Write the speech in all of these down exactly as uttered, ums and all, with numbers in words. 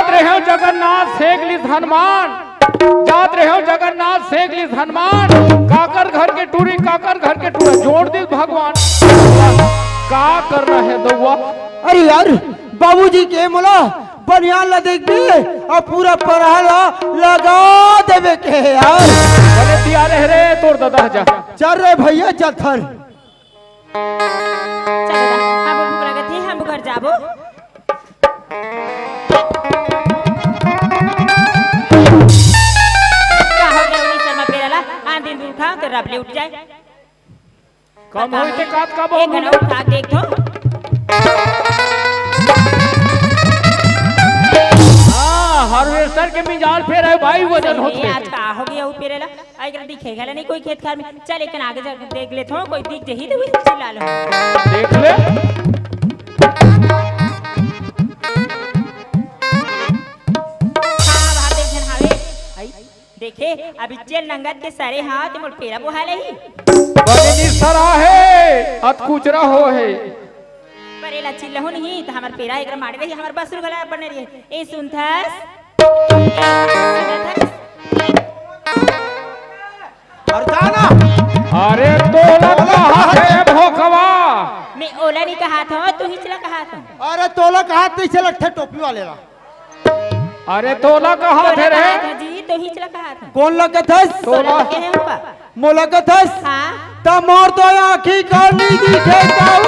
जात रहे हो जगन्नाथ सेक लिस हनुमान, जात रहे हो जगन्नाथ सेक लिस हनुमान, काकर घर के टूरी, काकर घर के टूरा, जोड़ दिस भगवान। का करना है दउआ? अरे यार, बाबूजी के मोला बनियान ला देख दे, अउ पूरा परहा ला लगा देवे के हे यार। बने तियार रह रे तोर ददा जा। चल रे भइया, चल थन। चलो दा, हमू भूख लगत हे, हमू घर जाबो। का हो गया उनी शर्मा पेरा ला? आन दिन उठा तो रब ले उठ जाए। कम होई ते कात का एक बहु घंटा उठा देख तो। हाँ, हार्वेस्टर के मिजाज फेर हे भाई, वजन ए, होथे। आज का हो गया वो पेरा ला? आ, एकरा दिखे घला नहीं कोई खेत खार में। चल, एकन आगे जाके देख लेत हो, कोई दिख जही तो वही चिल्ला लो। देख ले। हाँ, वहाँ देख झन हावे। आई, देखे, अभी चल नंगत के सरे हाँ, ते मोर पेरा बोहा लेही। बने निसरा हे, अत कुचरा हो हे। पर एला चिल्लहु नहीं, त हमर पेरा एकरा मारे रही, हमर बसुर घला बने रही। ए सुनथस? ए सुनथस? अरे जाना। अरे तोला कहा थे भोकवा? मैं ओला नहीं कहा था, तू ही चला कहा था। अरे तोला कहा थे, चला थे टोपी वाले ला। अरे तोला कहा थे रे? कहा था जी, तू ही चला कहा था। कोन ला कथस? तोला। तोला कहे होगा। मोला कथस? हाँ। त मोर तो आँखी कानी दिखे जाऊ।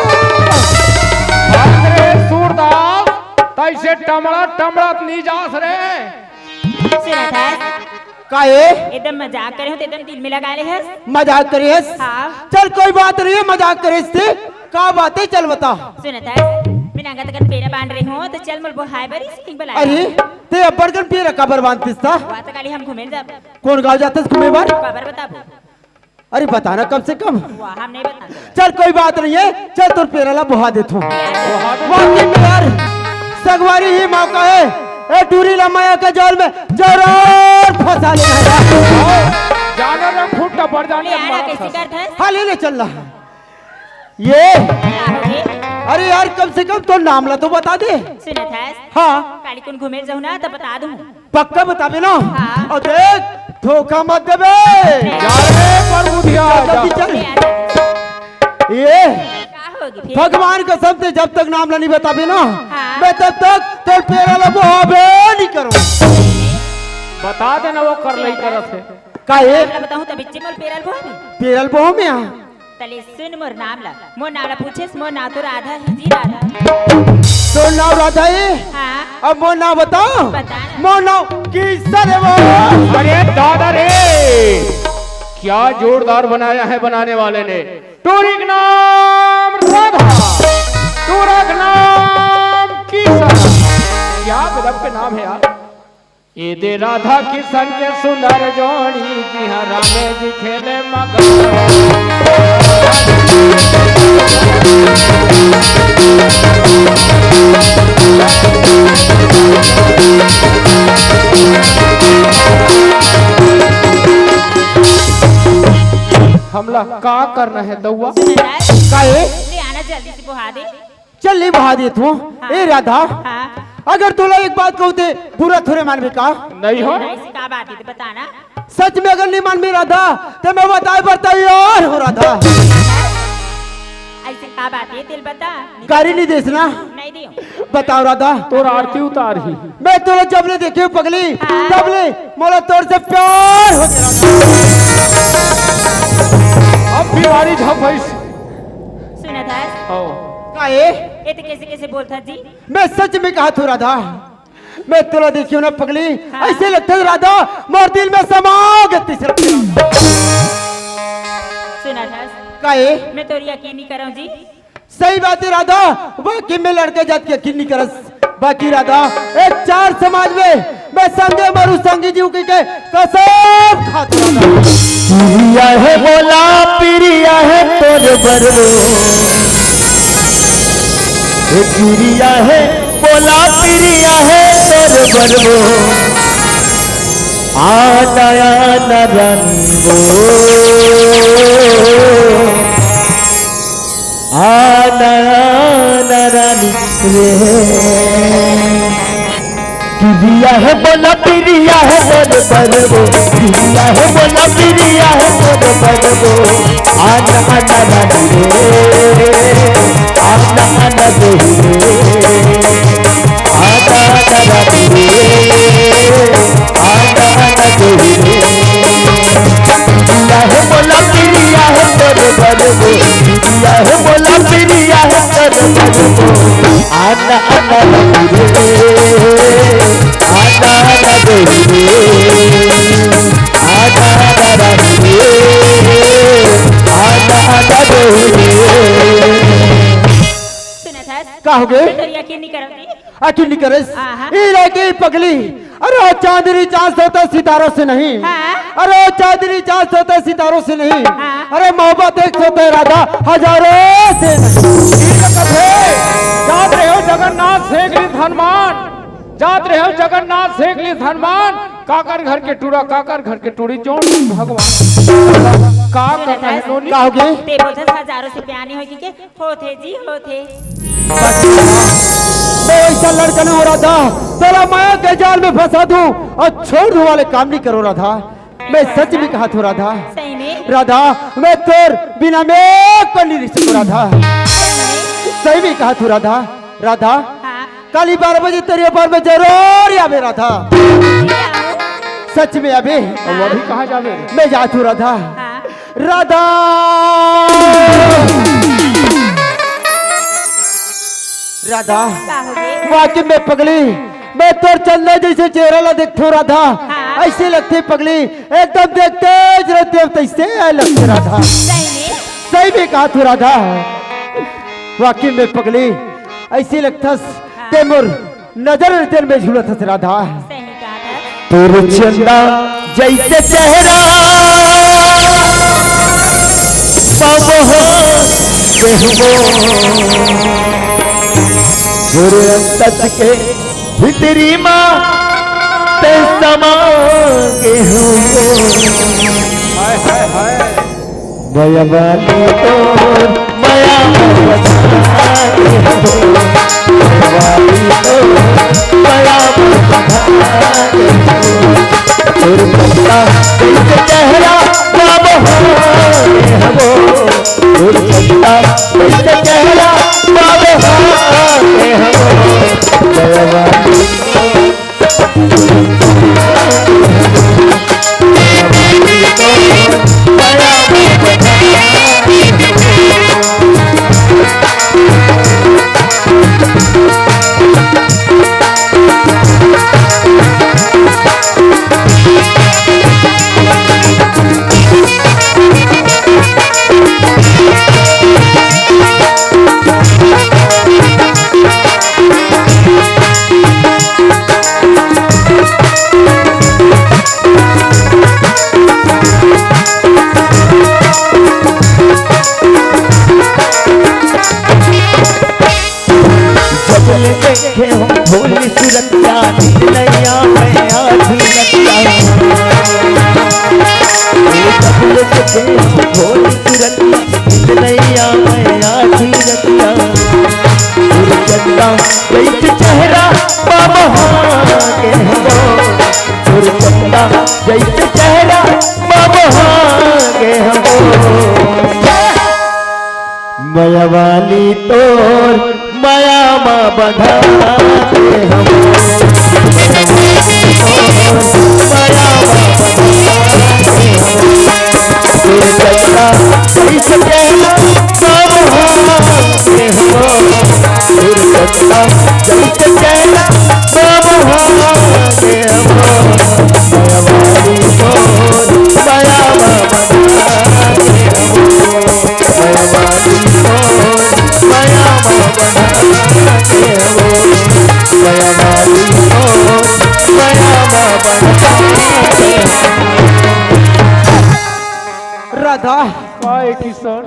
अरे सूरदास, तैसे टमड़ा टमड़ा त नी जास रे। सुनथस? का ए? एकदम मजाक करे हो, तो एकदम दिल में लगा ले हस। मजाक करे हस? हाँ। चल कोई बात नहीं है, मजाक करे हस ते। का बात है, चल बता। सुनथस, मैं नंगत अगर पेरा बांध रही हूँ, तो चल मोल बोहाय बरी सिंह बुला। अरे, ते अब्बड़ कन पेरा काबर बांधतिस ता? बात काली हम घूमे जाब। कोन गाँव जातस घूमे बर? काबर बताबो? अरे बता ना कम से कम। वाह, हम नहीं बताते। चल कोई बात नहीं है, चल तोर पेरा ला बोहा देथों। वाकई में यार, सगवारी ही मौका है। ए टूरी ला मया के जाल में जरूर फंसा लेना है। जाना रे फुट पर जाने ले आना मार कैसे फंस। करत है? हाँ, ले ले चल रहा। ये? क्या हो गए? अरे यार, कम से कम तोर नाम ला तो बता दे। सुनथस? हाँ। काली कुन घूमे जाऊँ ना, तो बता दूँ। पक्का बताबे ना? हाँ। अउ देख, धोखा मत देबे। जा रे प्रभु धिया, जा जल्दी जा। चल। ले आ, जा। ये का होगी फिर? भगवान कसम से जब तक नाम ला नहीं बताबे ना, हाँ। मैं तब तक तोर पेरा ला बोहाबे नहीं करूँ। बता देना वो कर ले करत है। का ये? नाम ला बताऊँ तब इच्चे मोल पेरा ला बोहाबे। पेरा ला बोहाबे आ। तले सुन मोर नाम ला, मोर नाम ला पूछेस, मोर नाम तो राधा है जी, राधा। तोर नाम राधा है? हाँ। अब मोर नाम बताओ। बता ना। मोर नाम किसन है वो। अरे दादा रे, क्या जोरदार बनाया है बनाने वाले ने। टूरी का नाम राधा, टूरा का नाम किसन। क्या गजब के नाम है यार। ए दे राधा किशन के सुंदर जोड़ी, जिहाँ रामे जी खेले मगन। हमला का करना है दउआ? सुन रहा है? का ए? ले आना जल्दी से बोहा दे। चल, ले बहा देत हूँ। हाँ। ए राधा, हाँ। अगर तोला एक बात कहूँ ते बुरा थोरे मानबे का? नहीं हो। ऐसी का बात है, तो बता ना। सच में अगर नहीं मानबे राधा, तो मैं बताए बर तैयार हूँ राधा। ऐसी का बात है, दिल बता। गारी नहीं देस ना? नहीं दियो। बताओ राधा। तोर आरती उतार ही। मैं तोला जब ले देखे हूँ पगली, हाँ। तब ले मोला तोर से प्यार हो गया राधा। अब बीमारी झप भइस। सुनत हस? हो। का ए? ए तो कैसे कैसे बोलत हस जी? मैं सच में कहा थू राधा, मैं तोला देखियो ना पगली, हाँ। ऐसे लगता है राधा मोर दिल में समा गई। सुनत हस? का ए? मैं तोर यकीन नहीं करऊँ जी। सही बात है राधा, वाकई में लड़का जात के यकीन नहीं करस। बाकी राधा, ए चार समाज में मैं संगे मरू संगी जीव की के कसम खात हूँ राधा। पिरिया है बोला, पिरिया है तोर बरबो। ए पिरिया है बोला, पिरिया है तोर बरबो। आना आना रानी वो। आना आना रानी रे। पिरिया हे मोला, पिरिया हे मोर बरबो, पिरिया हे मोला, पिरिया हे मोर बरबो। आना, आना रानी रे, आना, आना बहू रे, आना, आना रानी रे, आना, आना बहू रे। पिरिया हे मोला, पिरिया हे मोर बरबो, पिरिया हे मोला, पिरिया हे मोर बरबो। आना, आना रानी रे, आना, आना बहू रे, आना, आना रानी रे, आना, आना बहू रे। सुनत हस? का होगे? तोर यकीन नहीं करत हे। आ, क्यों नहीं करे? आहा। ई लड़की पगली, अरे वो चांदनी चांद से होता है, सितारों से नहीं। हाँ। अरे वो चांदनी चांद से होता है, सितारों से नहीं। हाँ। अरे मोहब्बत एक से होता है राधा, हजारों से नहीं। ठीक कथे, जात रहे हो जगन्नाथ सेठ लीस हनुमान, जात रहे हो जगन्नाथ सेठ लीस हनुमान, काकर घर के टूरा, काकर घर के टूरी, जोन भगवान। का सुनत कथा है हस? नोनी? का होगे? ते बोलथस हजारों से प्यार नहीं होय कि के? होथे जी, होथे। मैं ऐसा लड़का नहीं हो राधा, तेरा माया के जाल में फंसा दूं और छोड़ दूं वाले काम नहीं करो राधा। मैं सच में कहा थू राधा। सही में? राधा, मैं तोर बिना मैं एक पल नहीं रह सकूं राधा। सही में? सही में कहा थू राधा। राधा, हाँ। काली बारह बजे तेरे ऊपर मैं जरूर आवे राधा। सच में आवे। वो अभी कहाँ जावे? मैं जात हूँ राधा। हाँ। राधा, राधा, का होगे? वाकई में पगली, मैं तोर चंदा जैसे चेहरा ला देखथो राधा, हाँ। ऐसे लगथे पगली, एकदम देखते ज रहते तैसे आए लगथे राधा। सही में? सही में कहा थू राधा, वाकई में पगली, ऐसे लगथस हाँ। ते मोर नजर नजर में झूलत हस राधा। सही कहा था। तोर चंदा जैसे चेहरा, बाबा हो, देहबो। तोर अंतस के भीतरी मा ते समा गे हो। हाय, हाय, हाय। मया वाली तोर मया में बता दे हो। मया वाली तोर मया में बता दे हो। तोर चंदा जैसे चेहरा बाबा हो। तोर चंदा जैसे चेहरा बाबा हो। मया वाली तोर जब ले देखे हो भोली सुरतिया, नींद नैया में आधी रतिया। जब ले देखे हो भोली सुरतिया, नींद नैया में आधी रतिया। तोर चंदा जैसे चेहरा बाबा के हो। तोर चंदा जैसे चेहरा बाबा के हो। मया वाली तोर मया मा बंधा के हो। मया मा बंधा के हो। तोर चंदा जैसे चेहरा बाबा के हो। तोर चंदा जैसे चेहरा बाबा के हो। मया वाली तोर मया मा बंधा के हो। राधा, काय किशन?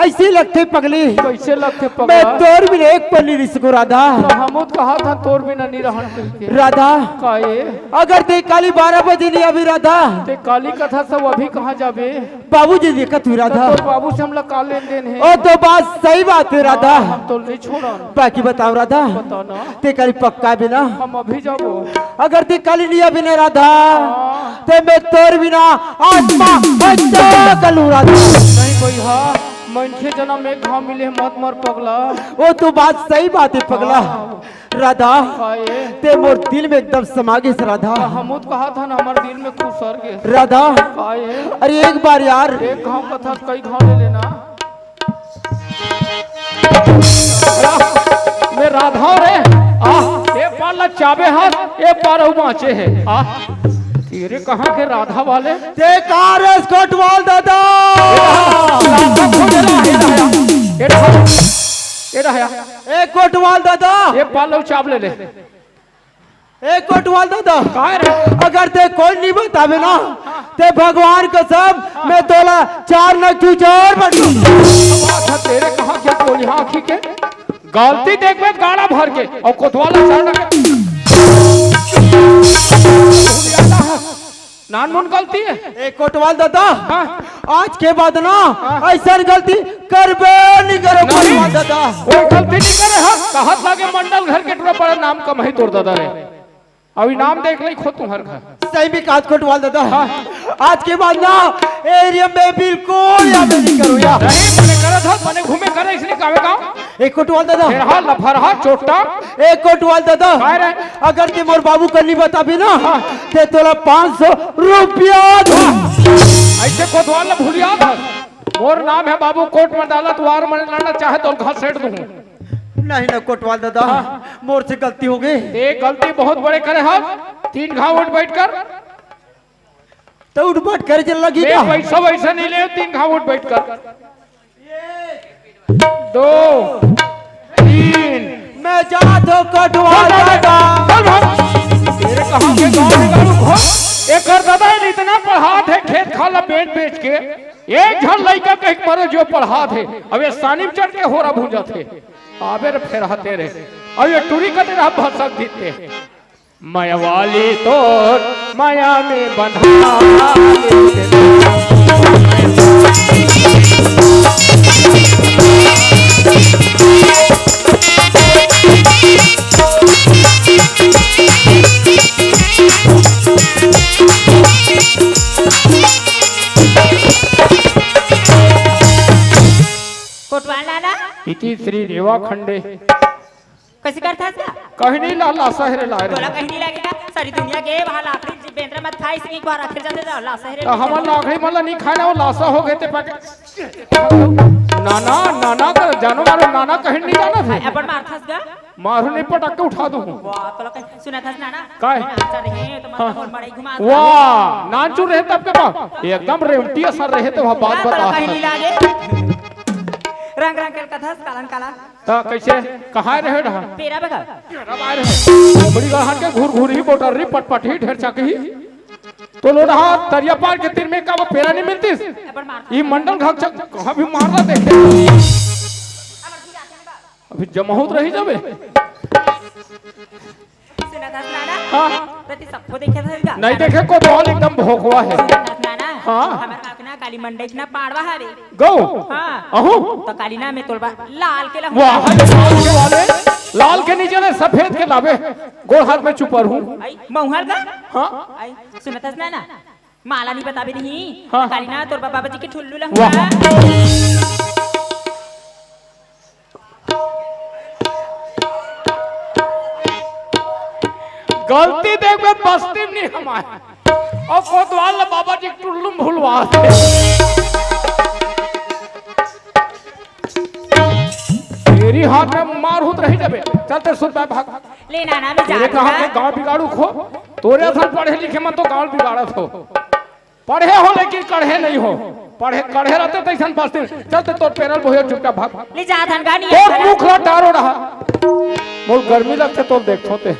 ऐसे लगथे पगली। कैसे लगथे पगला? मैं तोर बिना एक पल नहीं रह सकूं राधा। त हमू त कहा था तोर बिना नहीं रहन कहिके। राधा, काहे? अगर ते काली बारह बजे नहीं आबे राधा, ते काली कथा सब अभी कहाँ जाबे? बाबूजी देखत हुई राधा। त तोर बाबू से हमला का लेन देन हे? ओ तो बात सही बात हे राधा। हाँ, हम तो नहीं छोड़न। बाकी बताओ राधा, बता ना। ते काली पक्का बिना? हम अभी जाबो। अगर ते काली नहीं आबे ना राधा, हाँ। ते मैं तोर बिना आत्मा हत्या कर लूं राधा। नहीं भैया, मनखे जनम एक घाव मिले, मत मर पगला। ओ तो बात सही बात हे पगला। हाँ। राधा, काहे? ते मोर दिल में एकदम समा गेस राधा। त हमू त कहा था ना, हमर दिल में खुसर गेस। राधा, काहे? अरे एक बार यार। एक घाव कथा कई घाव ले लेना। मैं राधा रे, आ, ए पार ला चाबे हाथ, ए पार अउ बाँचे हे, आ, तेरे कहाँ के राधा वाले? ते का रे कोटवाल दादा? राधा खोज रहा है, ए रहा, ए रहा, ए कोटवाल दादा। ए पार ला चाब ले ले। ए कोटवाल दादा, काय रे? अगर ते कोई नहीं बताबे ना, ते भगवान कसम, मैं तोला चार न चूचोर बन बात है तेरे कहाँ के बोली आँखी के? गलती देखबे गाड़ा भर के, अउ कोतवाल चार न के। नानमुन गलती हे। ए कोटवाल दादा, हाँ। आज के बाद ना हाँ। ऐसन गलती करबे नहीं करो नहीं। कोटवाल दादा। कोई गलती नहीं करे, हाँ। कहत लागे मंडल घर के टुरा बड़ा नाम कमाही तोर दादा रे। अभी नाम देख ले खुद तुम्हर घर। सही में कहत कोटवाल दादा। हाँ। आज के बाद ना एरिया में बिल्कुल या नहीं करो या। नहीं, मने करत हो, मने घूमे करे, इसलिए कावे का? ए कोटवाल दादा। फेरहा, लफरहा, चोट्टा। ए कोटवाल दादा। काय रे? अगर ते मोर बाबू कर नहीं बताबे ना, हाँ। ते तोला पाँच सौ रुपया दूँ। ऐसे कोतवाल ला भूलिया था। मोर नाम हे बाबू, कोट में डालत वार में लड़ना चाहे तो घसेट दूँ। नहीं ना कोटवाल दादा, हाँ। मोर से गलती हो गई। ए गलती बहुत बड़े करे हस। तीन घाव उठ बैठ कर। तो उठ बैठ कर चल लगी ए क्या? पैसा वैसा नहीं ले, तीन घाव उठ बैठ कर। दो, तीन। मैं जात हो कोटवाल दादा। चल भाग। तेरे कहाँ के गाँव निकालू हो? एकर दादा इतना पढ़ात हे, खेत खाला बेच बेच के। एक झन लइका कहीं मरे जो पढ़ात हे। अब ये सानी में चढ़ के होरा भूंजत हे। आबे रे फेरहा तेरे। अब ये टूरी कटे रहा भसक दीते। मया वाली तोर मया में बंधा। कोटवाल नाना। इति श्री रेवा खंडे। कइसे करथस गा? कहीं नहीं ला, लासा हेरे ला रे। तोला कहीं नहीं लागेगा। सारी दुनिया के वहाँ लाकड़ी बेंदरा मत खाइस, एक बार आखिर जाते जाओ, लासा हेरे तो ले हमर जाओ। लाकड़ी मन ला नहीं खाए ना, वो लासा हो गए ते पाके। नाना, नाना कर, जानो मारो, नाना कहीं नहीं जाना थे। अपन मारथस गा? मारू नहीं, पटक के उठा दूँ। वाह, तोला कहीं सुनथस नाना? काय? अच्छा रहे, तो हाँ। मतलब और मड़ई घुमा दो। वाह, नानचुर रहे तब के बात। एकदम रेवटी असर रहे तो वह बात वाह, तोला बता। कहीं नहीं लागे। रंग रंग के कथस, कालन काला। त कइसे? कहाँ रहे डहा? पेरा बगा। पेरा बाय रहे। बड़ी गढ़ान के घुर घुर ही, बोटर रही, पटपट ही, ढेर चक ही। तो लो डहा तरिया पार के तीर में का वो पेरा नहीं मिलतीस? ई मंडल घक चक कहाँ भी मार रहा देखे। अभी जमाहुत रही जबे। सुनथस नाना? हाँ। प्रति सबको देखे था का? नहीं देखे, कोतवाल एकदम भोकवा है। सुनथस नाना? हाँ। हमारे गाँव के ना काली मंडई के ना पाड़वा हरे। गौ? हाँ। अहू? तो काली ना मैं तोलबा लाल के लाहूँ। वाह, लाल के वाले, लाल के नीचे ले सफेद के लावे, गोड़ हाथ में चुपर हूँ। आई, महुआल का? हाँ। आई, सुनथस नाना? माला नहीं बताबे नहीं। हाँ। काली ना तोलबा बाबा जी के ठुल्लू लाहूँ। वाह। गलती देखबे बस्ती में नहीं हमारे। अउ कोतवाल ला बाबा जी टुल्लू में भुलवा दे। तेरी हाथ में मार होत रही जबे। चलते सुन भाग। ले नाना, मैं तेरे जात कहाँ के हूँ। गाँव बिगाड़ू खो? तोरे असन पढ़े लिखे मन तो गाँव बिगाड़त हो। पढ़े हो लेकिन कढ़े नहीं हो। पढ़े, कढ़े रहते तो ऐसन फंसते। चलते तोर पेरल बोहे चुपचाप भाग। ले जा धन गानी तोर है। मुख ला टारो रहा। मोर गर्मी लगते तोर देखथों ते।